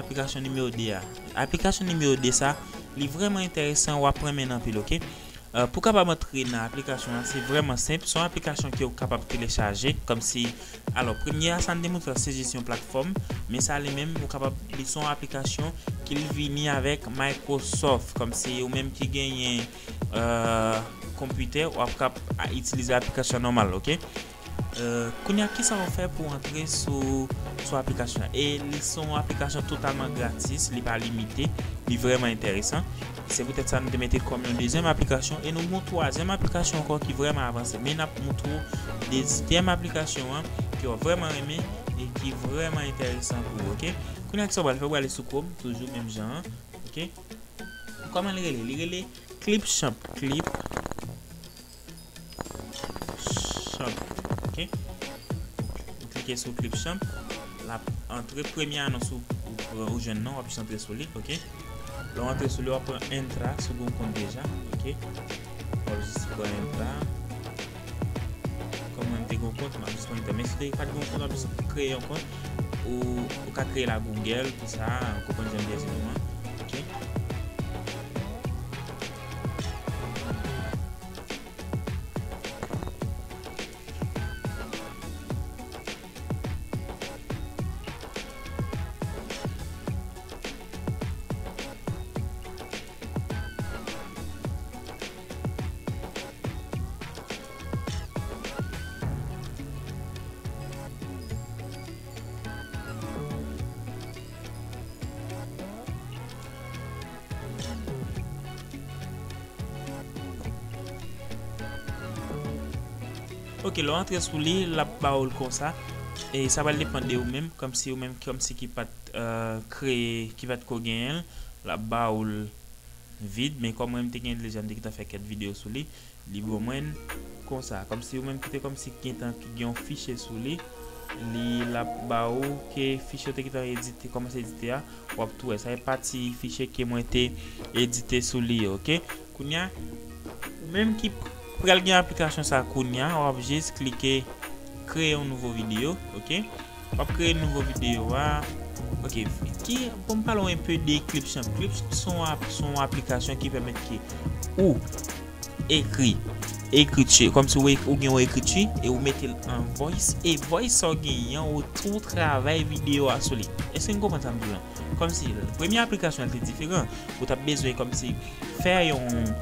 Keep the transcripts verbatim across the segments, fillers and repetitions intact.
Aplikasyon nimewo de a. Aplikasyon nimewo de sa, li vrèman enteresan, w ap renmen l anpil, oke? Euh, pou w kapab antre nan aplikasyon an, se vrèman senp. Se yon aplikasyon ke w kapab telechaje, kòmsi, alò, premye a, sa n te montre, se jis yon platfòm, men sa li menm, ou kapab, li se yon aplikasyon ki l vini avèk Microsoft, kòmsi ou menm ki genyen, euh, konpitè, w ap kab a, itilize aplikasyon nòmal, oke? Euh, kounye a, kisa w fè pou w antre sou, sou aplikasyon an? E li se yon aplikasyon totalman gratis, li pa limite, li vrèman enteresan. Se poutèt sa nou te mete l kòm yon dezyèm aplikasyon e nou gen yon twazyèm aplikasyon ankò ki vrèman avanse. Men n ap montre w dezyèm aplikasyon an ke w ap vrèman renmen e ki vrèman enteresan pou ou, oke? Kounye a, kisa w pral fè? W prale sou Chrome, toujou menm jan an, oke? Kòman li rele? Li rele Clipchamp. Clip Champ. Oke. Ou klike sou Clipchamp. L ap antre premye anons ou, ou pran, ou jwenn nan, w ap jis antre sou li, oke. Lè w antre sou li, w ap pran Entra si w gen yon kont deja, oke. W ap jis pran Entra. Kòm mwen m te gen yon kont, m ap jis pran Entra. Men si w te pa t gen yon kont, w ap jis kreye yon kont. Ou, ou ka kreye la Google, tout sa, ou konprann jan m te di nou an, oke. Ok, lè w antre sou li, l ap ba ou l konsa. E sa pral depann de ou menm, kòmsi ou menm, kòmsi ki pa t, euh, kreye, ki pa t ko genyen l, l ap ba ou l vid. Men kòm mwen, m te genyen l deja, m te gentan fè kèk videyo sou li. Li ban mwen konsa, kòmsi ou menm ki te kòmsi gentan ki gen yon fichye sou li, li l ap ba ou ke fichye ou te gentan edite, kòmanse edite a, w ap tou wè. Sa e pati fichye ke mwen te edite sou li yo, oke? Kounye a, ou menm ki pral gen aplikasyon sa kounye a, w ap jis klike kreye yon nouvo videyo, oke? W ap kreye nouvo videyo a. Ok, ki, pou m pale w enpe de Clipchamp. Clipchamp se yon ap-, se yon aplikasyon ki pèmèt ke ou ekri, ekriti, kòmsi ou ek-, ou gen yon ekriti e ou mete l an voice, e voice sa w genyen an, ou tou travay videyo a sou li. Èske n konprann sa m di w lan? Kòmsi, premye aplikasyon an te diferan, ou t ap bezwen kòmsi fè yon,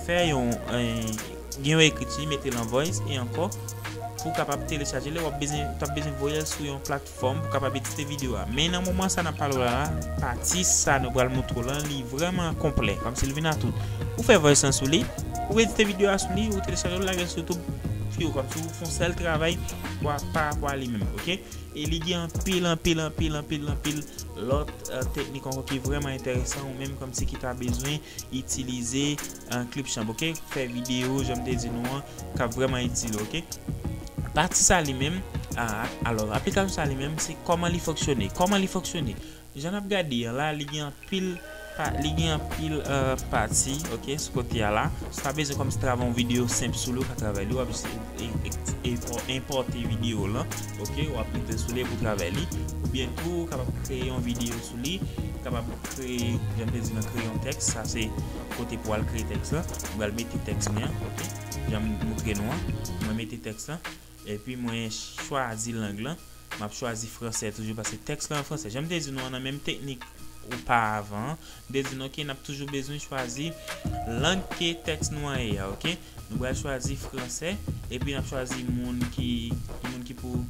fè yon, eh, gen yon ekriti, mete l an voice, e ankò, pou w kapab telechaje li, w ap bezwen, w ap bezwen voye l sou yon platfòm pou w kapab edite videyo a. Men nan moman sa n ap pale w la, pati sa nou pral montre w lan, li vrèman konplè, kòmsi l vin a tout. Ou fè voice lan sou li, ou edite videyo a sou li, ou telechaje l, ou lage l sou YouTube, fiw, kòmsi ou fè yon sèl travay, pa, pa rapò a li menm, oke? E li gen anpil, anpil, anpil, anpil, anpil lòt, eh, teknik ankò ki vrèman enteresan, ou menm kòmsi ki ta bezwen itilize, eh, Clipchamp, oke? Fè videyo, jan m te di nou an, k ap vrèman itil, oke? Pati sa li menm, a, alò, aplikasyon sa li menm, se kòman li fonksyone. Kòman li fonksyone? Jan n ap gade an la, li gen anpil pa-, li gen anpil, eh, pati, oke, sou kote a la. Si w ta bezwen kòmsi travay yon videyo senp sou li, ou ka travay li, w ap jis e-, e-, e-, enpòte videyo lan, oke, w ap mete l sou li pou travay li. Oubyen tou, ou kapab kreye yon videyo sou li, ou kapab kreye, jan m te di nan kreye yon tèks, sa se kote pou w al kreye tèks lan. Mwen al mete tèks mwen an, oke, jan m montre nou an, mwen mete tèks lan, epi mwen chwazi lang lan. M ap chwazi fransè toujou, paske tèks la an fransè. Jan m te di nou an, nan menm teknik oparavan an, m te di nou ke n ap toujou bezwen chwazi lang ke tèks nou an ye a, oke? Nou pral chwazi fransè, epi n ap chwazi moun ki, moun ki pou,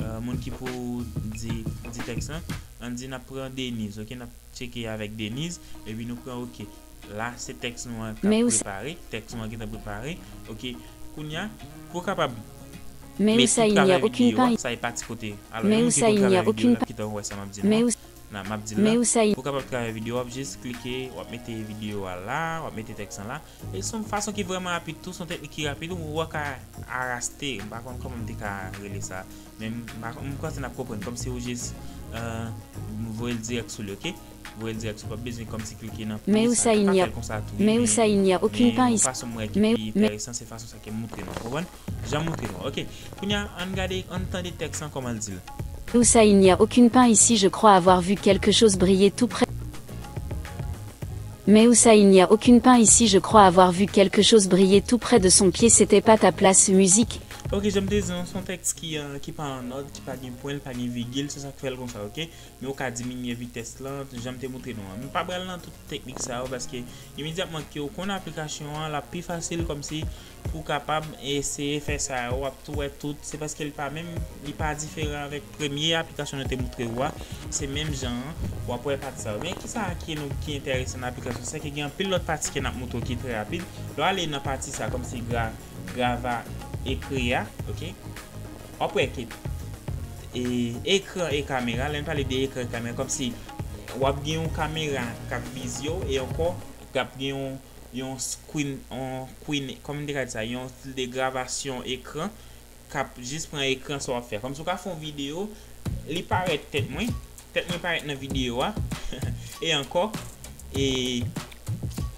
eh, moun ki pou di, di tèks lan. Ann di n ap pran Denise, oke? N ap tcheke avèk Denise, epi nou pran oke. La, se tèks nou an k ap prepare. Tèks nou an gentan prepare. Oke. Kounye a, pou w kapab mete travay videyo a, sa e pati kote. Alò, yon moun ki konn travay videyo l ap gentan wè sa m ap di nou an. Nan, m ap di l la. Pou w kapab travay videyo, w ap jis klike, w ap mete videyo a la, w ap mete tèks lan la. E se yon fason ki vrèman rapid tou, se yon teknik ki rapid, ou wè w ka araste. M pa konn kòman m te ka rele sa. Men m pa, m panse n ap konprann. Kòmsi ou jis, eh, voye l dirèk sou li, oke? Voye l dirèk sou, w p ap bezwen kòmsi klike nan plis, sa, ou ka fè l konsa tou, wi, men yon fason m wè ki pi enteresan, se fason sa ke m montre nou, w konprann? Jan m montre nou, oke. Kounye a, ann gade, ann tande tèks lan kòman l di l. Où ça, il n'y a aucune pain ici, je crois avoir vu quelque chose briller tout près. Mais où ça, il n'y a aucune pain ici, je crois avoir vu quelque chose briller tout près de son pied, c'était pas ta place, musique. Ok, jan m te di nou, se yon tèks ki, euh, ki pa an òd, ki pa gen pwen, pa gen vigil, se sa k fè l konsa, ok? Men ou ka diminye vitès lan, jan m te montre nou an. M pa pral nan tout teknik sa yo, paske imedyatman ke w konn aplikasyon an, l ap pi fasil kòmsi pou w kapab eseye fè sa yo, w ap tou wè tout. Se paske li pa menm, li pa diferan avèk premye aplikasyon nou te montre w a. Se menm jan an, w ap wè pati sa yo. Men kisa ki nou, ki enteresan nan aplikasyon sa, se ke gen anpil lòt pati ke n ap montre w ki trè rapid. Lè w ale nan pati sa, kòmsi gra, grava ekri a, ok? W ap wè ke, e, ekran e kamera, lè n pale de ekran e kamera, kòmsi w ap gen yon kamera k ap vize w, e ankò, k ap gen yon, yon screen, yon screen, kòman m te ka di sa, yon stil de gravasyon ekran, k ap jis pran ekran sa w ap fè. Kòmsi w ka fè yon videyo, li parèt tèt mwen, tèt mwen parèt nan videyo a, e ankò, e,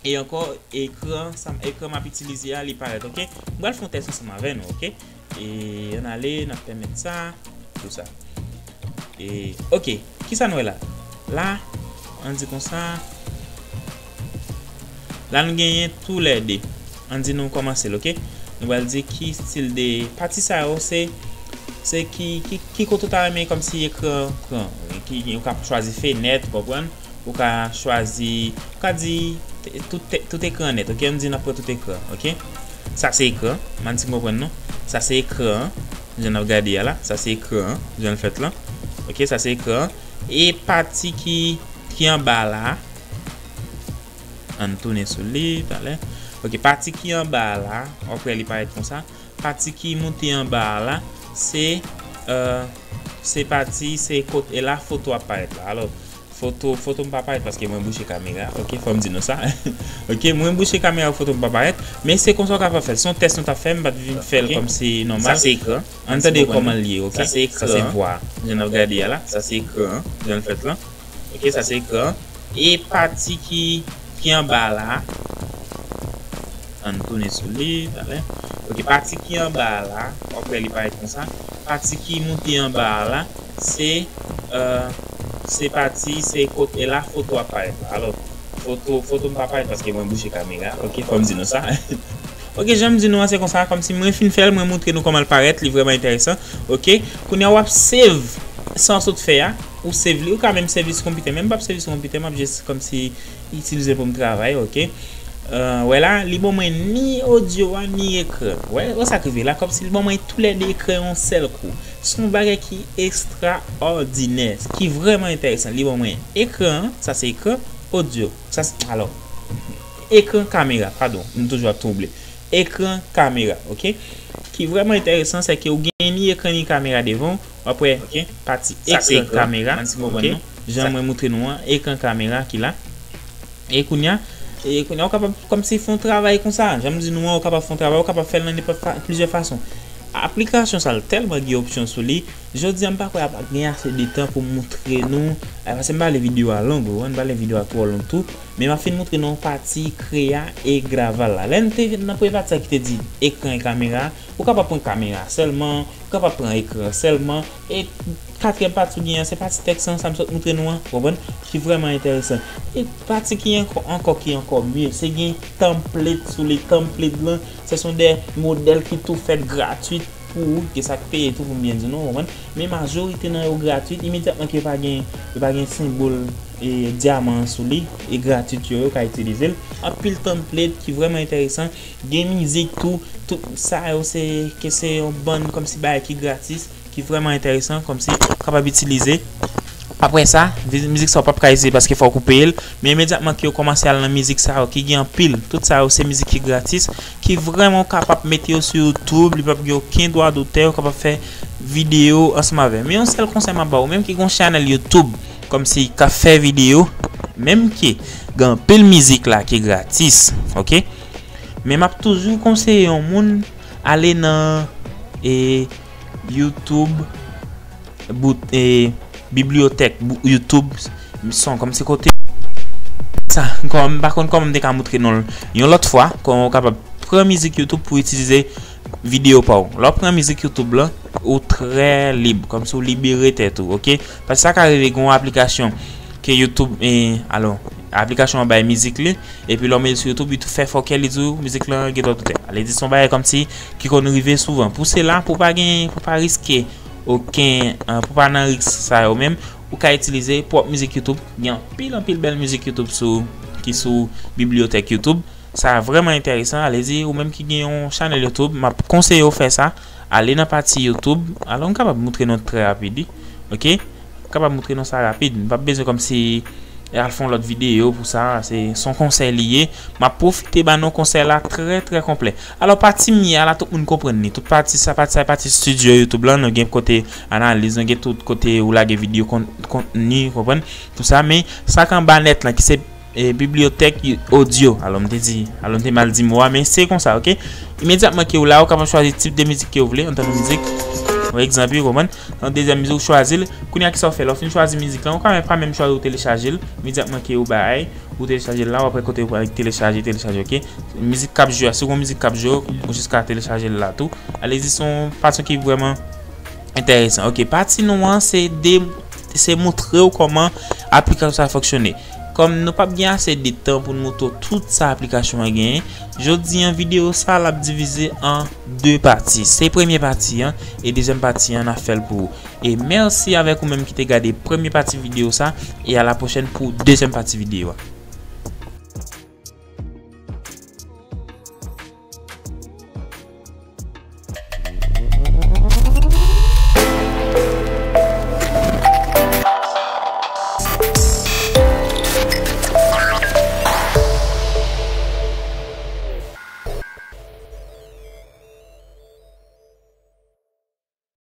e ankò, ekran, sa, ekran m ap itilize a, li parèt, ok? M pral fè yon tès ansanm avè nou, ok? E, ann ale, n ap pèmèt sa, tou sa. E, ok, kisa n wè la? La, ann di konsa, la nou genyen toulède. Ann di nou kòmanse l, ok? Nou pral di ki stil de pati sa yo, se, se ki, ki, ki kote w ta renmen kòmsi ekran pran. Ki, ou ka chwazi fenèt, ou konprann? Ou ka chwazi, ou ka di tout, tout ekran nèt, ok? Ann di n ap pran tout ekran, ok? Sa se ekran, m ann di m konprann non. Sa se ekran an, jan n ap gade a la. Sa se ekran an, jan l fèt lan. Ok, sa se ekran an. E pati ki, ki anba la, ann tounen sou li talè. Ok, pati ki anba a la, w ap wè li parèt konsa. Pati ki moute anba a la, se, euh, se pati, se kote la foto ap parèt la. Alò, foto, foto m pa parèt paske mwen bouche kamera. Ok, fò m di nou sa. Ok, mwen bouche kamera, foto m pa parèt. Men se konsa w kapab fè l. Se yon tès nou t ap fè, m pa t vin fè l kòmsi nòmal. Sa se ekran. Ann tande kòman l ye, ok? Sa se ekran. Sa se vwa. Jan n ap gade a la. Sa se ekran, jan l fèt lan. Ok, sa se ekran. E pati ki, ki anba la, ann tounen sou li talè. Ok, pati ki anba a la, w ap wè li parèt konsa. Pati ki moute anba a la, se, euh, se pati, se kote la foto ap parèt la. Alò, foto, foto m pa parèt paske mwen bouche kamera. Ok, fò m di nou sa. Ok, jan m di nou an, se konsa, kòmsi mwen fin fè l, mwen montre nou kòman l parèt, li vrèman enteresan. Ok, kounye a w ap save sa w sot fè a, ou save li, ou ka menm save li sou konpitè, men m p ap save li sou konpitè, m ap jis kòmsi itilize pou m travay, ok. Euh, wè la, li ban mwen ni odyo a, ni ekran. Wè, wè sa k rive la, kòmsi li ban mwen toulède ekran yon sèl kou. Se yon bagay ki ekstraòdinè, ki vrèman enteresan. Li ban mwen ekran an, sa se ekran, odyo. Sa se, alò, ekran kamera, padon, m toujou ap twouble. Ekran kamera, ok? Ki vrèman enteresan, se ke ou gen ni ekran ni kamera devan w, w ap wè, ok, pati ekran kamera, ok? Jan mwen montre nou an, ekran kamera ki la. E kounye a, e kounye a, ou kapab kòmsi fè yon travay konsa. Jan m di nou an, ou kapab fè yon travay, ou kapab fè l nan nenpòt fa-, plizyè fason. Aplikasyon sa a tèlman gen opsyon sou li. Jodi a, m pa kwè ap gen ase de tan pou m montre nou. A, paske m pa vle videyo a long, ou konprann, m pa vle videyo a twò long tou. Men m ap fin montre nou pati kreye a e grave a la. Lè n te nan premye pati sa ki te di ekran e kamera, ou kapab pran kamera sèlman, ou kapab pran ekran sèlman, e katriyèm pati ou gen an, se pati tèks lan, sa m sot montre nou an, ou konprann? Ki vrèman enteresan. E pati ki ankò, ankò, ki ankò mye, se gen template sou li, template lan, se son de modèl ki tou fèt gratwit pou ou, ki sa k peye tou pou m byen di nou, ou konprann? Men majorite nan yo gratwit, imedyatman ke yo pa gen, yo pa gen senbòl, e, dyaman an sou li, e gratwit yo, yo ka itilize l. Anpil template ki vrèman enteresan, gen mizik tou, tout sa yo se, ke se yon bann kòmsi bagay ki gratis, ki vrèman enteresan, kòmsi ou kapab itilize. Apre sa, vi-, mizik sa w p ap ka itilize paske fòk ou peye l, men imedyatman ke w kòmanse al nan mizik sa yo ki gen anpil, tout sa yo se mizik ki gratis, ki vrèman ou kapab mete yo sou YouTube, li p ap gen okenn dwa dotè, ou kapab fè videyo ansanm avè l. Men yon sèl konsèy m ap ba ou, menm ki gen yon chanèl YouTube, kòmsi k ap fè videyo, menm ki gen anpil mizik la ki gratis, ok? Men m ap toujou konseye yon moun ale nan, e, YouTube, bout, e, bibliyotèk, bou-, YouTube, son, kòmsi kote sa, kòm, m pa konn kòman m te ka montre nou l yon lòt fwa, kòman ou kapab pran mizik YouTube pou itilize videyo pa w. Lè w pran mizik YouTube lan, ou trè lib, kòmsi w libere tèt ou, oke? Paske sa ka rive gen yon aplikasyon ke YouTube, e, alò, aplikasyon an bay mizik li, epi lè w mete sou YouTube, YouTube fè fòkè, li di w mizik lan gen dwa tou tè. Sa vle di se yon bagay kòmsi ki konn rive souvan. Pou sela, pou pa gen, pou pa riske okenn, eh, pou pa nan risk sa yo menm, ou ka itilize pwòp mizik YouTube. Gen anpil, anpil bèl mizik YouTube sou, ki sou bibliyotèk YouTube. Sa vrèman enteresan. Sa vle di, ou menm ki gen yon chanèl YouTube, m ap konseye w fè sa. Ale nan pati YouTube. Alò, m kapab moutre nou trè rapid, wi. Oke? M kapab moutre nou sa rapid. M p ap bezwen kòmsi al fè yon lòt videyo pou sa. Se, se yon konsèy li ye. M ap pwofite ba nou konsèy la trè, trè konplè. Alò, pati m ye a la, tout moun konprann li. Tout pati sa, pati sa, pati studio YouTube lan, nou gen kote analiz, nou gen tout kote ou lage videyo kon-, kontni, konprann? Tout sa, men sa k anba nèt lan, ki se, e, bibliyotèk y-, odyo. Alò, m te di, alò, m te mal di mo a, men se konsa, oke? Imedyatman ke ou la, ou kapab chwazi tip de mizik ke ou vle, antann mizik, yon egzanp, ou konprann? Yon dezyèm mizik, ou chwazi l. Kounye a, kisa ou fè? Lè ou fin chwazi mizik lan, ou ka menm pa menm chwazi ou telechaje l. Imedyatman ke ou bay, ou telechaje l la, ou apre kote ou pral telechaje, telechaje, oke? Mizik k ap jwe a, si w gen mizik k ap jwe, ou jis ka telechaje l la tou. Sa vle di se yon fason ki vrèman enteresan. Oke, pati nou an, se de, se moutre w kòman aplikasyon sa fonksyone. Kòm nou p ap gen ase de tan pou n moutre w tout sa aplikasyon an genyen, jodi an videyo sa l ap divize an de pati. Se premye pati an, e dezyèm pati an, n ap fè l pou ou. E mèsi avèk ou menm ki te gade premye pati videyo sa, e a la pwochèn pou dezyèm pati videyo a.